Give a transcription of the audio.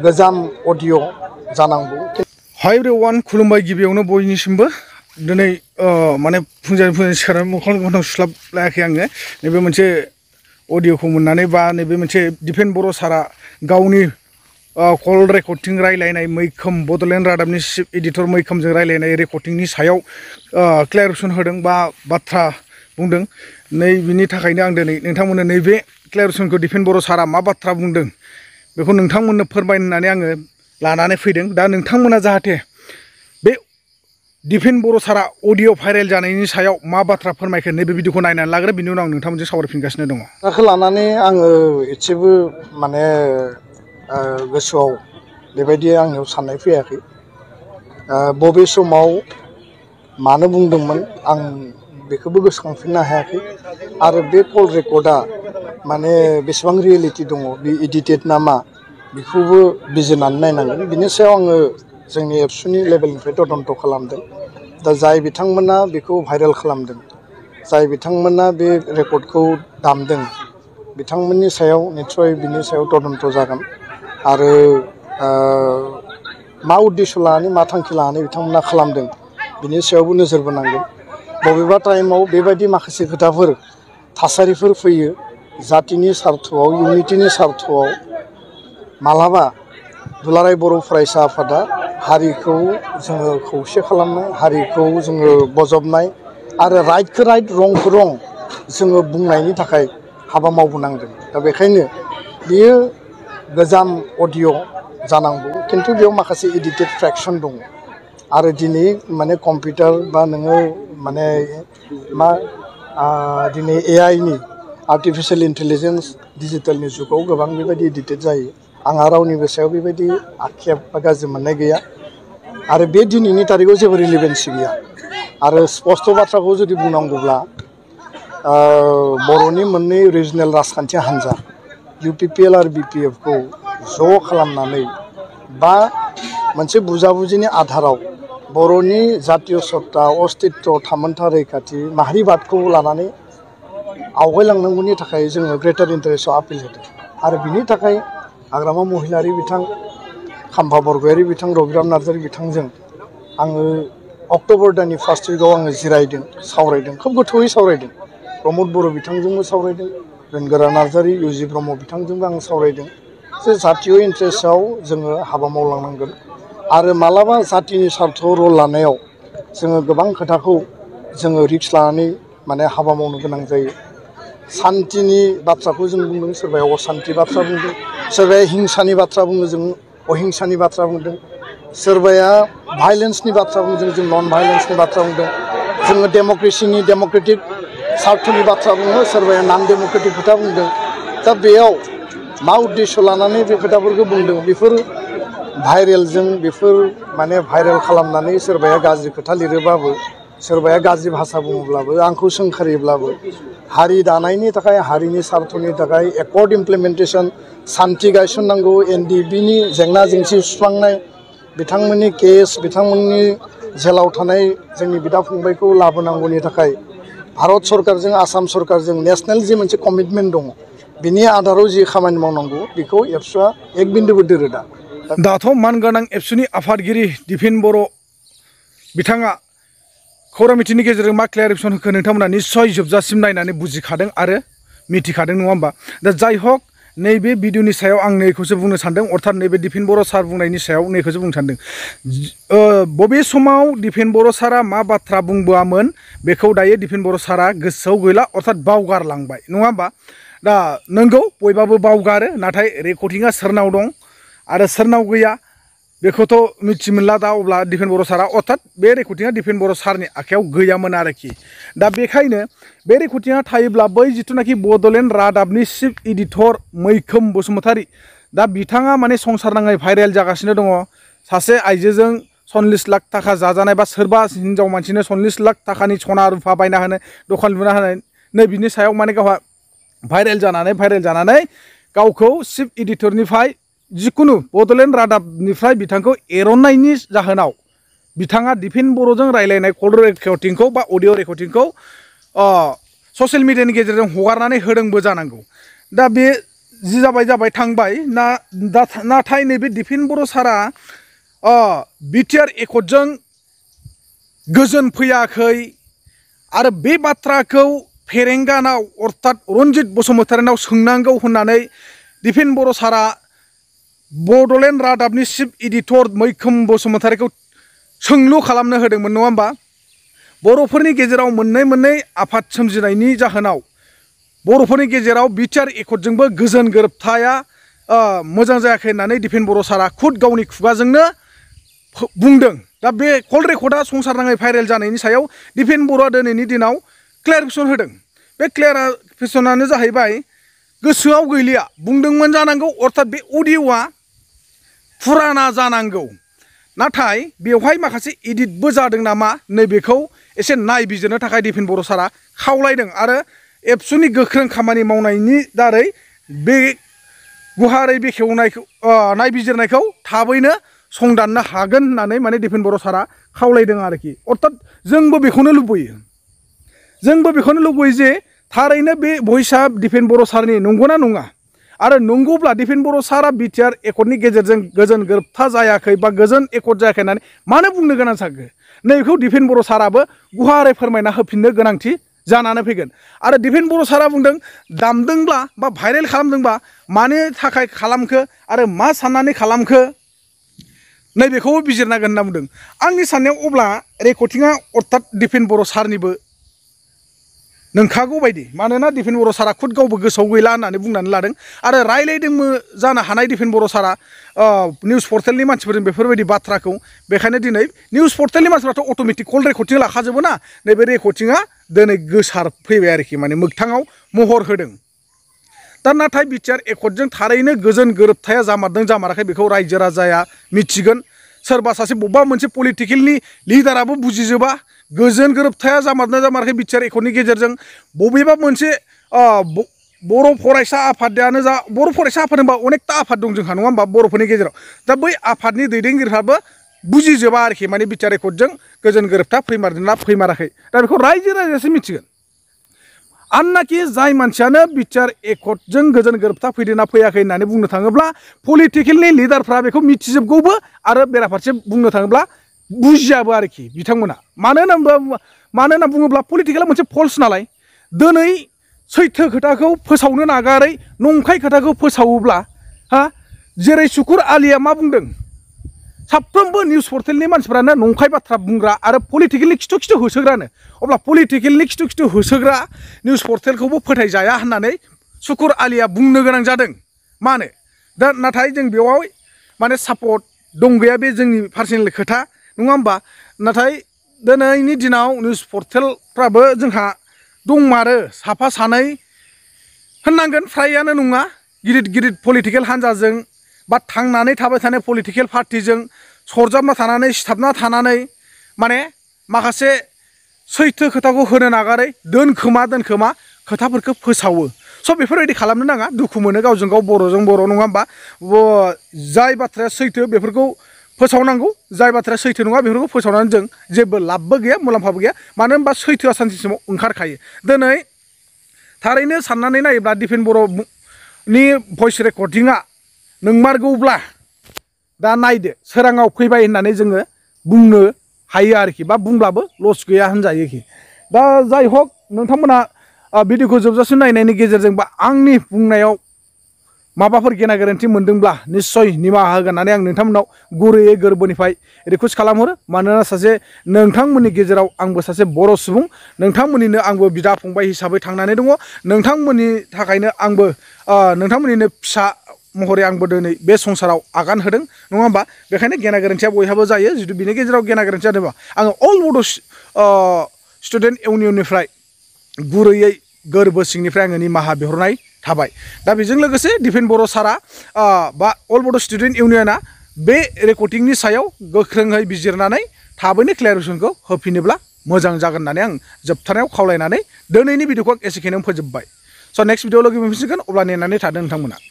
गोजाम अडिअ जानांगौ। हाय एभ्रिवान, खुलुमबाय गिबियावनो बयनिसिमबो। दिनै माने फुंजानि सिखारनानै मोखां गन्थं सुस्लाब लायाखै आङो। नैबे मोनसे अडिअखौ मोननानै बा नैबे मोनसे दिपेन बर' सारा गावनि कल रेकर्डिं रायलायनाय मैखोम बड'लेण्ड रादाबनि चिफ एडिटर मैखोमजों रायलायनाय रेकर्डिंनि सायाव क्लेरिफिकेसन होदों बा बाथ्रा बुंदों। नै बिनि थाखायनो आं दिनै नोंथांमोननो नैबे क्लेरिफिकेसनखौ दिपेन बर' सारा मा बाथ्रा बुंदों बेखौ नोंथांमोननो फोरमायनो होननानै आङो लानानै फैदों। दा नोंथांमोना जाहाथे बे दिपेन बर' सारा अडिअ भाइरेल जानायनि सायाव मा बाथ्रा फोरमायखो नैबे भिडिअखौ नायनानै लाग्रो, बिनि उनाव आं नोंथांमोनजों सावरायफिनगासिनो दङ। बेखौ लानानै आङो एसेबो माने गोसोआव बेबायदि आंनियाव साननाय फैयाखै। बबे समाव मानो बुंदोंमोन आं बेखौबो गोसोखांफिननो हायाखै। आरो बे कल रेकर्डआ माने बेसेबां रियेलिटि दङ, बे एडिटेड ना मा, बेखौबो बिजिरनानै नायनांगोन। बिनि सायाव आङो जोंनि एबसुनि लेभेलनिफ्राय तदन्त खालामदों। दा जाय बिथांमोना बेखौ भाइरेल खालामदों, जाय बिथांमोना बे रेकर्डखौ दामदों, बिथांमोननि सायाव निस्सय बिनि सायाव तदन्त जागोन। आरो मा उद्देश्य लानानै मा थांखि लानानै बिथांमोना खालामदों बिनि सायावबो नोजोर बोनांगोन। बबेबा टाइमाव बेबायदि माखासे खोथाफोर थासारिफोर फैयो जातिनि सार्थआव, इउनिटिनि सार्थआव। मालाबा दुलाराय बर' फरायसा आफादा हारिखौ जोङो खौसे खालामनाय, हारिखौ जोङो बजबनाय आरो राइटखौ राइट, रंखौ रं जोङो बुंनायनि थाखाय हाबा मावबोनांदों। दा बेखायनो बियो गोजाम अडिअ जानांगौ, खिन्थु बेयाव माखासे एडिटेड फ्रेक्सन दङ। आरो दिनै माने कम्पिउटार बा नोङो माने मा दिनै एआइनि आर्टिफिसियेल इन्टेलिजेन्स डिजिटेलनि जुगाव गोबां बेबायदि एडिटेड जायो। आंहा रावनिबो सायाव बेबायदि आक्षेप बा गाज्रि मोननाय गैया। आरो बे दिनैनि तारिखाव जेबो रिलेभेन्सि गैया। आरो स्पष्ट बाथ्राखौ जुदि बुंनांगौब्ला बर'नि मोननै रिजनेल राजखान्थि हान्जा इउपिपिएल आरो बिपिएफखौ ज' खालामनानै बा मोनसे बुजाबुजिनि आधाराव बर'नि जातीय सत्ता, अस्तित्व, थामोन्था रैखाथि, माहारिबादखौ लानानै आवगायलांनांगौनि थाखाय जोङो ग्रेटार इन्टारेस्टआव आपिल होदों। आरो बिनि थाखाय हाग्रामा महिलारि बिथां, खाम्फा बरगयारि बिथां, रबिराम नार्जारि बिथांजों आङो अक्ट'बर दाननि फार्स्ट उइकआव आङो जिरायदों, सावरायदों, खोब गोथौयै सावरायदों। प्रमद बर' बिथांजोंबो सावरायदों, बेनगोरा नार्जारि, इउजि ब्रह्म बिथांजोंबो आं सावरायदों जे जातीय इन्टारेस्टआव जोङो हाबा मावलांनांगोन। आरो मालाबा जातिनि सार्थआव रल लानायाव जोङो गोबां खोथाखौ जोङो रिक्स लानानै माने हाबा मावनो गोनां जायो। सान्तिनि बाथ्राखौ जों बुंदों, सोरबाया असान्ति बाथ्रा बुंदों, सोरबाया हिंसानि बाथ्रा बुङो, जों अहिंसानि बाथ्रा बुंदों, सोरबाया भाइलेन्सनि बाथ्रा बुंदों, जों नन भाइलेन्सनि बाथ्रा बुंदों, जोङो डेम'क्रेसिनि डेम'क्रेटिक सार्थनि बाथ्रा बुङो, सोरबाया नन डेम'क्रेटिक खोथा बुंदों। दा बेयाव मा उद्देश्य लानानै बे खोथाफोरखौ बुंदों, बेफोर भाइरेलजों बेफोर माने भाइरेल खालामनानै सोरबाया गाज्रि खोथा लिरोबाबो, सोरबाया गाज्रि भाषा बुङोब्लाबो, आंखौ सोंखारिब्लाबो हारि दानायनि थाखाय, हारिनि सार्थनि थाखाय एकर्ड इमप्लिमेन्टेसन, सान्थि गायसननांगौ, एनडिबिनि जेंना जेंसि सुस्रांनाय, बिथांमोननि केस, बिथांमोननि जेलाव थानाय जोंनि बिदा फंबायखौ लाबोनांगौनि थाखाय भारत सरकारजों, आसाम सरकारजों नेसनेल जि मोनसे कमिटमेन्ट दङ, बिनि आधाराव जि खामानि मावनांगौ बेखौ एबसुआ एक बिन्दुबो दोरोदा। दाथ' मानगोनां एबसुनि आफादगिरि दिपेन बर' बिथाङा खौरां मिथिनि गेजेरजों मा क्लेरिफिकेसन होखो नोंथांमोना निस्सय जोबजासिम नायनानै बुजिखादों आरो मिथिखादों, नङा होमबा? दा जाय हक, नैबे भिडिअनि सायाव आं नैखौसो बुंनो सानदों, अर्थात नैबे दिपेन बर' सार बुंनायनि सायाव नैखौसो बुंनो सानदों। बबे समाव दिपेन बर' सारा मा बाथ्रा बुंबोआमोन बेखौ दायो दिपेन बर' सारा गोसोआव गैला, अर्थात बावगारलांबाय, नङा होमबा? दा नंगौ, बयबाबो बावगारो, नाथाय रेकर्डिंआ सोरनाव दं आरो सोरनाव गैया बेखौथ' मिथि मोनला दा। अब्ला दिपेन बर' सारा अर्थात बे रेकर्डिंआ दिपेन बर' सारनि आखायाव गैयामोन आरोखि। दा बेखायनो बे रेकर्डिंआ थायोब्ला बै जिथुनाखि बड'लेण्ड रादाबनि चिफ एडिटर मैखोम बसुमतारी, दा बिथाङा माने संसार नाङै भाइरेल जागासिनो दङ। सासे आइजोजों 40 लाख थाखा जाजानाय बा सोरबा हिनजाव मानसिनो 40 लाख थाखानि सना रुफा बायना होनो, दखान लुना होनाय, नै बिनि सायाव माने गावहा भाइरेल जानानै गावखौ चिफ एडिटरनिफ्राय जिखुनु बड'लेण्ड रादाबनिफ्राय बिथांखौ एरननायनि जाहोनाव बिथाङा दिपेन बर'जों रायलायनाय कल रेकर्डिंखौ बा अडिअ रेकर्डिंखौ ससियेल मिडियानि गेजेरजों हगारनानै होदोंबो जानांगौ। दा बे जि जाबाय थांबाय नाथाय नैबे दिपेन बर' सारा बिटिआर एकर्डजों गोजोन फैयाखै आरो बे बाथ्राखौ फेरेंगानाव अर्थात रनजित बसुमतारिनाव सोंनांगौ होननानै दिपेन बर' सारा बड'लेण्ड रादाबनि चिफ एडिटर मैखोम बसुमतारिखौ सोंलु खालामनो होदोंमोन नङा होमबा बर'फोरनि गेजेराव मोननै आफाद सोमजिनायनि जाहोनाव बर'फोरनि गेजेराव बिटिआर एकर्डजोंबो गोजोन गोरोबथाया मोजां जायाखै होननानै दिपेन बर' सारा खुद गावनि खुगाजोंनो बुंदों दा बे कल रेकर्डआ संसार नाङै भाइरेल जानायनि सायाव दिपेन बर'आ दिनैनि दिनाव क्लेरिफिकेसन होदों बे क्लेरिफिकेसनानो जाहैबाय गोसोआव गैलिया बुंदोंमोन जानांगौ अर्थात बे अडिअ'आ फुराना जानांगौ नाथाय बेवहाय माखासे एडिटबो जादों नामा नैबेखौ एसे नायबिजिरनो थाखाय दिपेन बर' सारा खावलायदों आरो एबसुनि गोख्रों खामानि मावनायनि दारै बे गुवारै बेखेवनायखौ नायबिजिरनायखौ थाबैनो संदाननो हागोन होननानै माने दिपेन बर' सारा खावलायदों आरोखि अर्थात जोंबो बेखौनो लुबैयो जे थारैनो बे भइसआ दिपेन बर' सारनि नंगौना नङा आरो नंगौब्ला दिपेन बर' सारा बिटिआर एकर्डनि गेजेरजों गोजोन गोरोबथा जायाखै बा गोजोन एकर्ड जायाखै होननानै मानो बुंनो गोनां जाखो नैबेखौ दिपेन बर' साराबो गुवारै फोरमायना होफिननो गोनांथि जानानै फैगोन आरो दिपेन बर' सारा बुंदों दामदोंब्ला बा भाइरेल खालामदोंबा मानि थाखाय खालामखो आरो मा साननानै खालामखो नैबेखौबो बिजिरनांगोन होनना बुंदों आंनि साननायाव अब्ला रेकर्डिंआ अर्थात दिपेन बर' सारनिबो नंखागौ बायदि मानोना दिपेन बर' सारा खुद गावबो गोसोआव गैला होननानै बुंनानै लादों आरो रायलायदोंबो जानो हानाय दिपेन बर' सारा निउस पर्टेलनि मानसिफोरजों बेफोरबायदि बाथ्राखौ बेखायनो दिनै निउस पर्टेलनि मानसिफ्राथ' अट'मेटिक कल रेकर्डिं लाखाजोबो ना नैबे रेकर्डिंआ दिनै गोसार फैबाय आरोखि माने मोगथाङाव महर होदों दा नाथाय बिटिआर एकर्डजों थारैनो गोजोन गोरोबथाया जामारदों जामाराखै बेखौ रायजो राजाया मिथिगोन सोरबा सासे बबेबा मोनसे पलिटिकेलनि लिडाराबो बुजिजोबा गोजोन गोरोबथाया जामारदों जामाराखै बिटिआर एकर्डनि गेजेरजों बबेबा मोनसे बर' फरायसा आफादानो जा बर' फरायसा आफाद होनबा अनेकथा आफाद दं जोंहा नङा होमबा बर'फोरनि गेजेराव दा बै आफादनि दैदेनगिरिफ्राबो बुजिजोबा आरोखि माने बिटिआर एकर्डजों गोजोन गोरोबथा फैमारदोंना फैमाराखै दा बेखौ रायजो राजायासो मिथिगोन आननाखि जाय मानसियानो बिटिआर एकर्डजों गोजोन गोरोबथा फैदोंना फैयाखै होननानै बुंनो थाङोब्ला पलिटिकेलनि लिडारफ्रा बेखौ मिथिजोबगौबो आरो बेराफारसे बुंनो थाङोब्ला बुजियाबो आरोखि बिथांमोना मानो होनना बुङोब्ला पलिटिकेला मोनसे फल्स नालाय दिनै सैथो खोथाखौ फोसावनो नागारै नंखाय खोथाखौ फोसावोब्ला जेरै सुकुर आलिया मा बुंदों साफ्रोमबो निउस पर्टेलनि मानसिफ्रानो नंखाय बाथ्रा बुंग्रा आरो पलिटिकेलनि खिथु होसोग्रानो अब्ला पलिटिकेलनि खिथु होसोग्रा निउस पर्टेलखौबो फोथायजाया होननानै सुकुर आलिया बुंनो गोनां जादों मानो दा नाथाय जों बेवहाय माने सापर्ट दं गैया बे जोंनि पार्सनेल खोथा नङा होमबा नाथाय दिनैनि दिनाव निउस पर्टेलफ्राबो जोंहा दंमारो साफा सानै होननांगोन फ्रायानो नङा गिदिर पलिटिकेल हान्जाजों बा थांनानै थाबाय थानाय पलिटिकेल पार्टिजों सरजाबना थानानै सिथाबना थानानै माने माखासे सैथो खोथाखौ होनो नागारै दोनखोमा खोथाफोरखौ फोसावो स' बेफोरबायदि खालामनो नाङा दुखु मोनो गावजों गाव बर'जों बर' नङा होमबा जाय बाथ्राया सैथो बेफोरखौ फोसावनांगौ जाय बाथ्राया सैथो नङा बेफोरखौ फोसावनानै जों जेबो लाबबो गैया मुलाम्फाबो गैया मानो होनबा सैथोआ सानसे समाव ओंखारखायो दिनै थारैनो साननानै नायोब्ला दिपेन बर'नि भइस रेकर्डिंआ नंमारगौब्ला दा नायदो सोराङाव फैबाय होननानै जोङो बुंनो हायो आरोखि बा बुंब्लाबो लस गैया होनजायोखि दा जाय हक नोंथांमोना भिडिअखौ जोबजासिम नायनायनि गेजेरजों बा आंनि बुंनायाव माबाफोर गेना गोरोन्थि मोनदोंब्ला निस्सय निमाहा होगोन होननानै आं नोंथांमोनाव गुरैयै गोरबोनिफ्राय रिकुवेस्ट खालामहरो मानोना सासे नोंथांमोननि गेजेराव आंबो सासे बर' सुबुं नोंथांमोननिनो आंबो बिदा फंबाय हिसाबै थांनानै दङ नोंथांमोननि थाखायनो आंबो नोंथांमोननिनो फिसा महरै आंबो दिनै बे संसाराव आगान होदों नङा होमबा बेखायनो गेना गोरोन्थिया बयहाबो जायो जुदि बिनि गेजेराव गेना गोरोन्थि जादोंबा आङो अल बड' स्टुडेन्ट इउनियननिफ्राय गुरैयै गोरबो सिंनिफ्राय आङो निमाहा बिहरनाय थाबाय दा बेजों लोगोसे दिपेन बर' सारा बा अल बड' स्टुडेन्ट इउनियना बे रेकर्डिंनि सायाव गोख्रोङै बिजिरनानै थाबैनो क्लियारिफिकेसनखौ होफिनोब्ला मोजां जागोन होननानै आं जोबथारनायाव खावलायनानै दिनैनि भिडिअखौ एसेखिनियावनो फोजोबबाय स' नेक्स्ट भिडिअ लोगो मोनफिनसिगोन अब्ला नेनानै थादों नोंथांमोना।